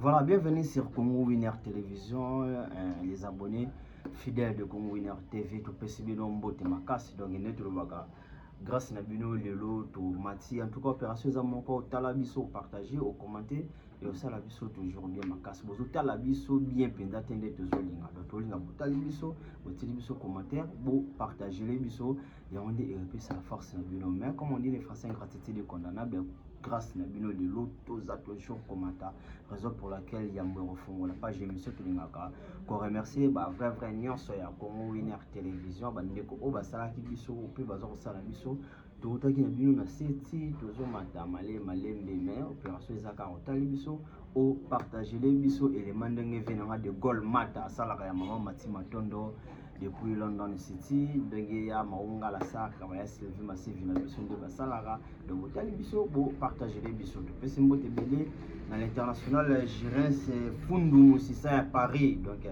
Voilà, bienvenue sur Congo Winner Télévision, les abonnés fidèles de Congo Winner TV, topesi bino mbote makasi. Donc nde tolobaka, grâce na bino lelo tomati. En tout cas, opération eza moko: otala biso, opartage, okommente e osala biso toujours bien makasi. Bozotala biso bien mpenza te nde tozolinga. Donc tolinga botali biso, botili biso commentaire, bopartagele biso, yango nde epesa force na bino. Mais comme on dit les Français, gratitude est condamnable. Grâce na bino lelo toza toujours komata, raison pour laquelle yambo ekofungola page émission, tolingaka koremercier bavrai vrai nyonso ya Congo Winner Télévision, bandeko oyo basalaki biso mpe baza kosala biso. Tokutaki na bino na seti, tozomata malembe malembe, mais opération eza kaka: otali biso, opartagele biso elema ndenge ve nanga de Gol Mata asalaka ya mama Mati Matondo depuis London City, ndenge ya Maungala Saka baya Sylvie Masivi na biso nde basalaka. Donc botali biso, bopartagele biso. Topesi mbote ebele na l'international Girins Fundu Mosisa ya Paris. Donc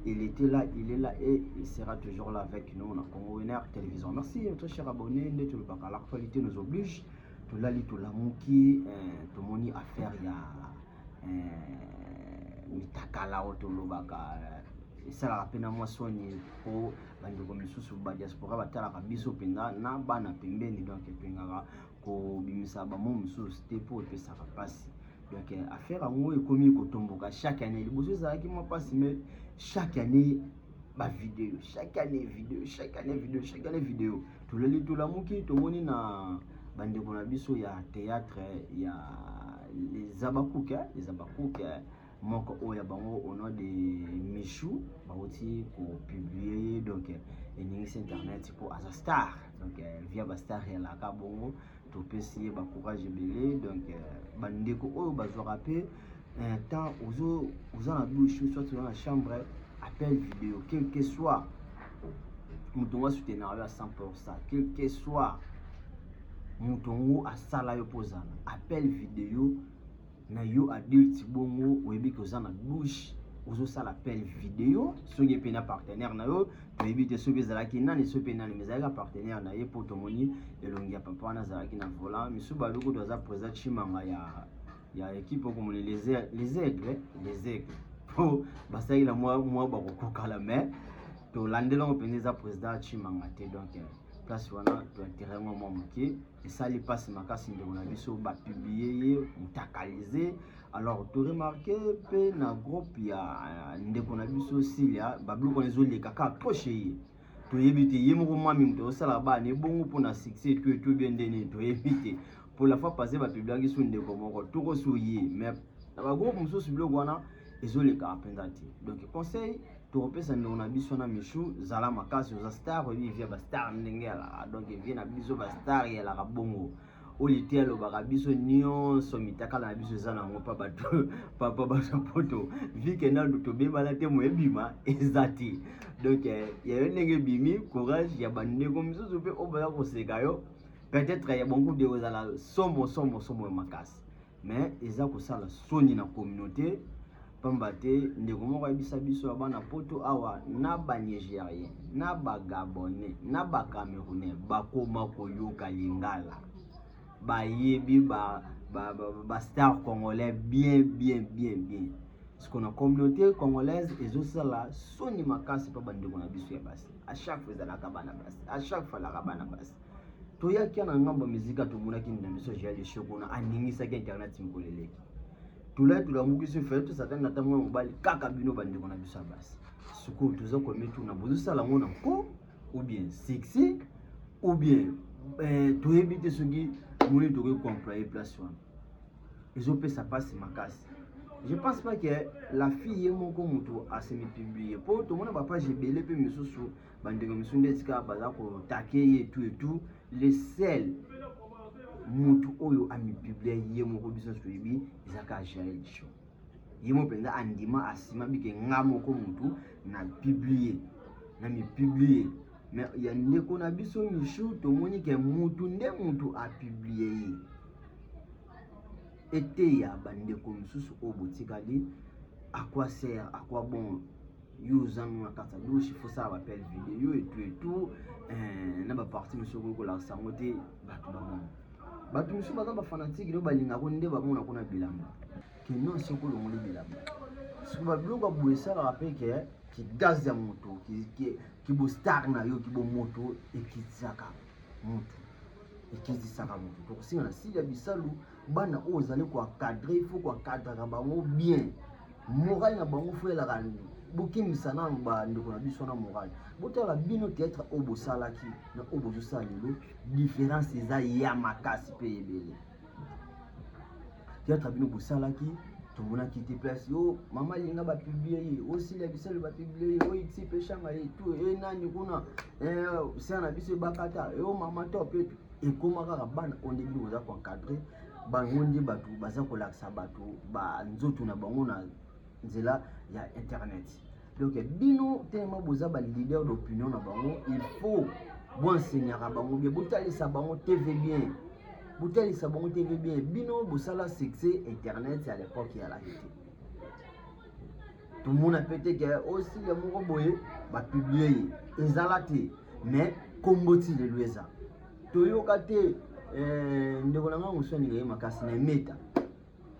il était là, il est là et il sera toujours là avec nous na Congo Winner Télévision. Merci, très cher abonné. Nde tolobaka, l'actualité nous oblige. Tolali, tolamuki, tomoni affaire ya mitakala oyo tolobaka esalaka mpe na mwa soni mpo bandeko misusu badiaspora batalaka biso mpenza na bana pembeni. Donc tolingaka kobimisa bamo mosusu te mpo epesaka mpasi. Donc affaire yango ekomi kotomboka chaque année. Liboso ezalaki mwa mpasi, mais chaque année bavideo, chaque année vidéo, chaque année vidéo, chaque année vidéo. Tolali, tolamuki, tomoni na bandeko na biso ya théâtre ya les Abakouk, les Abakouk, moko oyo ya bango au nom de Michou bauti kopublier. Donc eningisi internet mpo aza star. Donc via bastar elaka bongo, topesi ye bacourage ebele. Donc bandeko oyo bazwaka mpe temps, oza na douche, soit oza na chambre, appel vidéo, quel que soit moto ngo asoutenaka yo à 100, quel que soit moto ngo asala yo mpo ozala appel vidéo na yo adulte bongo, oyebi ke oza na douche, ozosala appel vidéo, soki mpe na partenaire na yo, toyebi te soki ezalaki nani, soki mpe nani, mais ezalaki partenaire na ye mpo tomoni elongi ya papa wana azalaki na volant. Misu balobi kutu aza président Chimanga ya équipe okomoni les Aigles, les Aigles, mpo basalaki na mwa bakokokala, mais tolandelango mpenza eza président Chimanga te. Donc place wana tointérêt yango mwa moke, esali mpasi makasi. Ndeko na biso bapublier ye mutakalize. Alors toremarquer mpe na groupe ya ndeko na biso Silia, babiloko wana ezoleka kaka trop chez ye. Toyebi te, ye moko mami moto azosala bana ebongo mpona succès etu etu bien ndeni, toyebi te. Pour la fois passée bapubliaki so ndeko moko tokoso ye, mais na bagroupe mosusu biloko wana ezolekaka mpenza te. Donc conseil tokopesa ndeko na biso na Michu: zala makasi, oza star, oyebi via bastar ndenge alaka. Donc vie na biso bastar eyalaka bongo. Oyo te alobaka biso nyonso mitakala na biso eza nango mpa bato, papa bato poto vike nanu tobebana te, mo ebima eza te. Donc ya yo ndenge ebimi, courage. Ya bandeko misusu mpe oyo baza koseka yo, peut-être ya bango de kozala somo somo somo ya makasi, mais eza kosala soni na communauté, pamba te ndeko moko ayebisa biso ya bana poto awa na banigérien, na bagabonais, na bacamerounais bakoma koyoka lingala, bayebi bastar ba congolais bien bien bien bien. Parce que na communauté congolaise ezosala soni makasi mpo bandeko na biso ya basi, à chaque fois ezalaka bana basi, à chaque fois alaka bana basi. Toyaki na ngambo ya mizika, tomonaki na biso Jael Show kuna aningisaki internet mikolo eleki. Tolai, tolamuki so efale tosatani na ntango ya mobali kaka bino bandeko na biso ya basi. Sikoyo toza komituna, bozosala yango na nko ou bien succès ou bien toyebi te soki moni tokoki koemployer place wana. Ezopesa mpasi makasi. Je pense pas que la fille ye moko moto asemi publier, mpo tomona bapage ebele mpe misusu, bandeko misusu nde esika baza kotake ye etu etu. Le seul motu oyo amipublier ye moko, biso nyonso toyebi, eza kaka Jael Show. Ye mo mpenza andima asima bike nga moko motu na publier, na mipublier. Mais ya ndeko na biso Michu, tomoni ke mutu nde mutu apublier ye. Eteya bandeko mosusu oyo botikali. À quoi sert, à quoi bon yo oza na kati ya douche, faut sala baappel vidéo etu etu na baparti mosusu okoki kolakisa yango te, bato bamona. Bato mosusu baza bafanatike oyo balingako nde bamona kuna bilamba. Ke non soki olongoli bilamba. Soki ba biloko ya boye esalaka pe ke ki gaz ya moto, ki bo star na yo, ki bo moto ekitisaka moto. Ekitisaka moto. Tokosenga na Sila Bisalu bana oyo ozali ko encadrer, il faut ko encadraka bango bien. Morale na bango faut elaka bokembisa nanu ba ndeko na biso na morale. Botala bino théâtre oyo bosalaki na oyo bozosala lelo, différence eza ya makasi pe ebele. Théâtre bino bosalaki tomonaki te place yo mama linga ba publier ye osila bisalo ba publier ye oyo ti peshanga ye tout e nani kuna eh, sœur na biso ebakata yo mama top et ekoma kaka bana oyo nde bino boza ko encadrer bango nde bato baza kolakisa bato ba nzoto na bango na nzela ya internet. Donc bino tellement boza ba leader d'opinion na bango, il faut bo enseignaka bango bien, botalisa bango TV bien, botalisa bango TV bien. Bino bosala succès internet à l'époque ya la te, tomona pe te ke osila moko boye ba publier ye ezala te, mais kombo ti lelo eza toyoka te. Ndeko na ngai mosu alinga ye makasi na emeta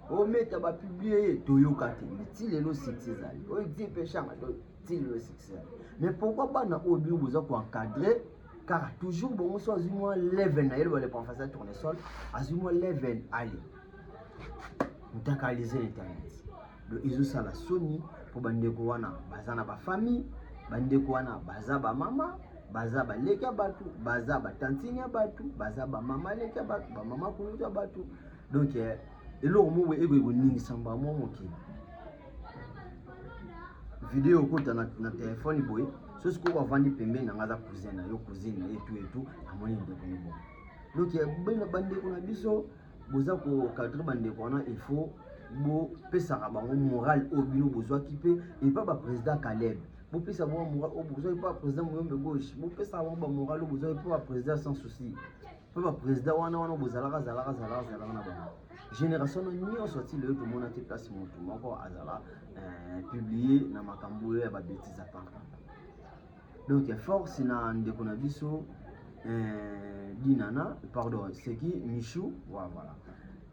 ometa ba publier ye toyoka te, mais ti lelo succès ezali oyo ti peshanga to ti lelo succès ezali. Mais pourquoi bana oyo bino boza ko encadrer kaka toujours bongo? So azwi mwa level na ye, loba le professeur Tournesol azwi mwa level, allez mutakalize internet. Donc ezosala soni mpo bandeko wana baza na bafamille, bandeko wana baza bamama, baza baleki ya bato, baza batantine ya bato, baza bamama leki ya bato, bamama kulutu ya bato. Donc eloko moko ekoki koningisa mbala mwa mokili. Video okota na telefone boye, so sikoyo avandi pembeni na nga, aza cousin na yo, cousine na ye, etu etu amoni ndeko ne bongo. Donc bandeko na biso boza ko cadrer bandeko wana, il faut bopesaka bango morale oyo bino bozwaki mpe epa baprésident Caleb, bopesa bango morale oyo bozwaki mpe baprésident Moyombe Gauche, bopesaka bango bamoral oyo bozwaki mpe baprésident Sans Souci, mpe baprésident wana bozalaka zalaka zalaka zalaka na bango. Génération na nyonso ti lelo tomona te place motu moko azala publié na makambo oyo ya babêtises ya pamba. Donc force na ndeko na biso Dinana, pardon, seki Michou, voilà,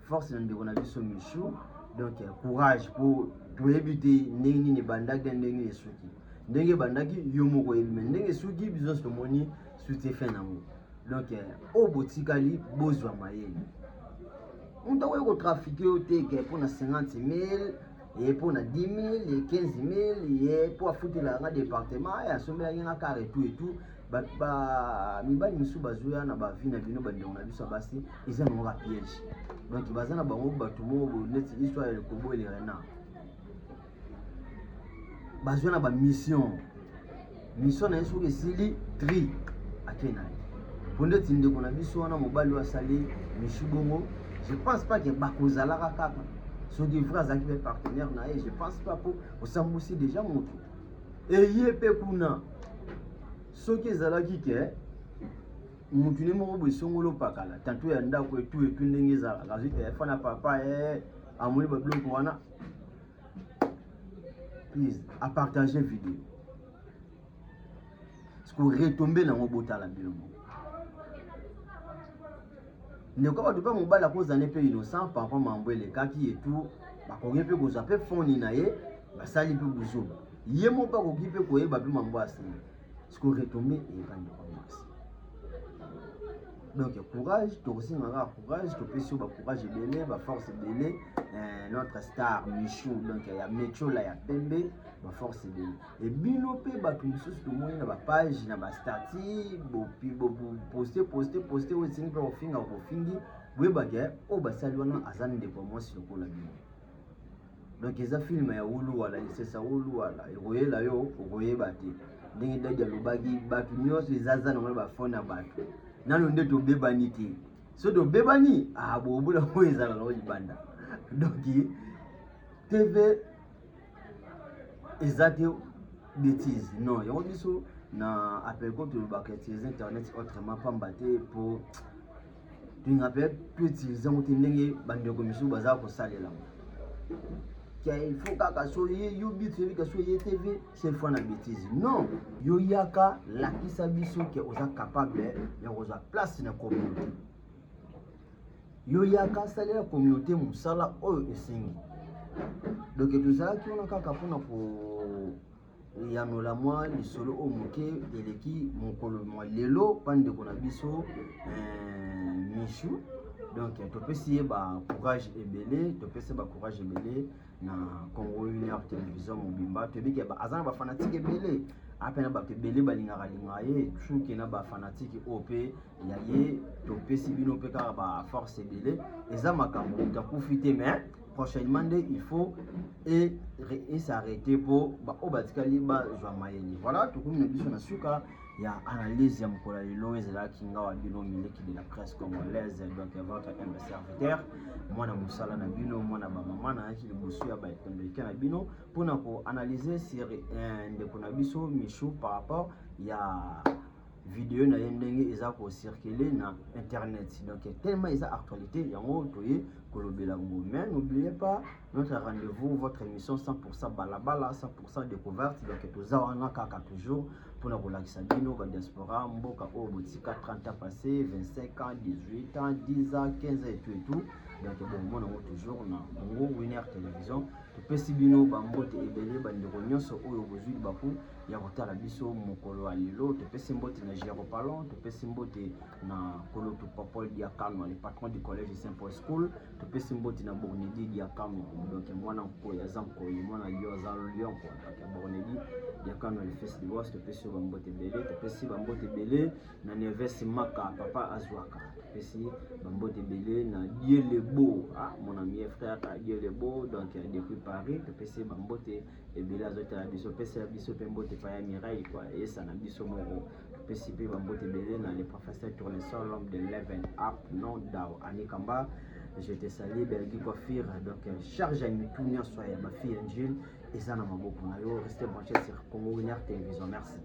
force na ndeko na biso Michou. Donc courage, po toyebi te ndenge nini ebandaki na ndenge nini esuki. Ndenge ebandaki yo moko oyebi, mais ndenge esuki biso nyonso tomoni suite fin nango. Donc oyo botikali bozwa mayele, moto akoki kotrafiquer yo te ke mpona 50 000 ye, mpona 10 000 ye, 15 000 ye, mpo afutelaka nga département, asombelaki nga car et tout et tout. Mibali mosusu bazoya na bavie na bino, bandeko na biso ya basi, eza nango ka piège. Donc baza na bango bato moko boye neti histoire ya lekobo et le renard, bazwa na bamission, mission na ye soki esili tri ake na ye. Po ndeti ndeko na biso wana mobali oyo asali Michu bongo, je pense pas ke bakozalaka kaka. Soki vrai azalaki mpe partenaire na ye, je pense pas, po osambusi déjà motu eye mpe kuna. Soki ezalaki ke mutu ne moko boye songolo pakala tanto ya ndako etu etu ndenge ezalaka, azwi telefone ya papa e amoni babiloko wana, please apartage video siko retombe nango. Botala bino moko, ndeko bato mpe mobali akozala mpe innocent par rapport mambo elekaki etu, bakoki mpe kozwa mpe foni na ye, basali mpe buzoba, ye moko akoki mpe koyeba mpe mambo asali, siko retombe eyeba ndeko mwasi. Donc courage, tokosenga kaka courage, topesi yo bacourage ebele, baforce ebele, notre star Michou, donc ya Mechola ya pembe, baforce ebele. Ebino mpe bato mosusu tomoni na bapage na bastatuts poste poste poste oyo esengi mpe kofinga, kofingi, boyebake oyo basali wana aza ndeko ya mwasi lokola bino. Donc eza film ya wulu wala lisesa wulu wala ekoyela yo okoyeba te. Ndenge dadi alobaki, bato nyonso ezaza nango na bafone ya bato nano nde tobebani te. So tobebani, ah, bobula oyo ezala nango libanda. Donc TV eza te bêtise, non. Yango biso na Apelco tolobaka utiliser internet autrement, pamba te po tolinga mpe toutiliser yango te ndenge bandeko misusu baza kosalela yango. Il faut kaka so ye yo biso yebi ka so ye TV c'est fois na bêtise, non. Yo yaka lakisa biso ke oza capable ya kozwa place na communauté. Yo yaka salela communauté mosala oyo esengi. Donc tozalaki wana kaka mpona koyanola mwa lisolo oyo moke eleki mokolo mwa lelo pa ndeko na biso Michou. Donc topesi ye bacourage ebele, topesi ye bacourage ebele na Congo Winner Télévision mobimba. Toyebi ke aza na bafanatiques ebele, ape na bato ebele balingaka lingaka ye. Soki na bafanatiques oyo mpe ya ye, topesi bino mpe kaka baforce ebele. Eza makambo moto akufi te, mais prochainement nde il faut es'arrêter mpo baoyo batikali bazwa mayele. Voilà, tokomi na biso na suka ya analyse ya mokolo ya lelo. Ezalaki nga wa bino, Miliki de la presse congolaise, donc votre humble serviteur, mwana mosala na bino, mwana bamama. Nayaki liboso ya baetondolike na bino mpona koanalyse sur ndeko na biso Michou par rapport ya video na ye ndenge eza kocirculer na internet. Donc tellement eza actualité, yango toye kolobela yango. Mais n'oubliez pas notre rendez-vous, votre émission 100% balabala, 100% découverte. Donc toza wana kaka toujours mpona kolakisa bino badiaspora, mboka oyo botika 30 ans passé, 25 ans, 18 ans, 10 ans, 15 ans et tout et tout. Donc bomona yango toujours na Congo Winner Télévision. Topesi bino bambote ebele, bandeko nyonso oyo bozwi libaku ya kotala biso mokolo ya lelo. Topesi mbote na Gero Palon, topesi mbote na Kolotu Popol Diakano, le patron du collège Saint Paul School. Topesi mbote na Bornedi Diakano, donc mwana Nkoyi aza Nkoyi, mwana Lion aza Lion quoi. Donc Bornedi Diakano, le fils du boss, topesi yo bambote ebele. Topesi bambote ebele na Neves Maka, papa azwaka. Topesi bambote ebele na Dieu le Beau, ah, mon ami et frère Dieu le Beau, donc depuis Paris, topesi bambote ebele. Azotala biso, opesela biso mpe mbote pa ya Mireille quoi, eyesa na biso moko. Topesi mpe bambote ebele na le professeur Tournesol, l'homme de 11 up non dao Anikamba, je te salue. Belgi Coiffure, donc charge ya mitu nyonso ya bafille Angile eza na maboko na yo. Restez branché sur Congo Winner Télévision, merci.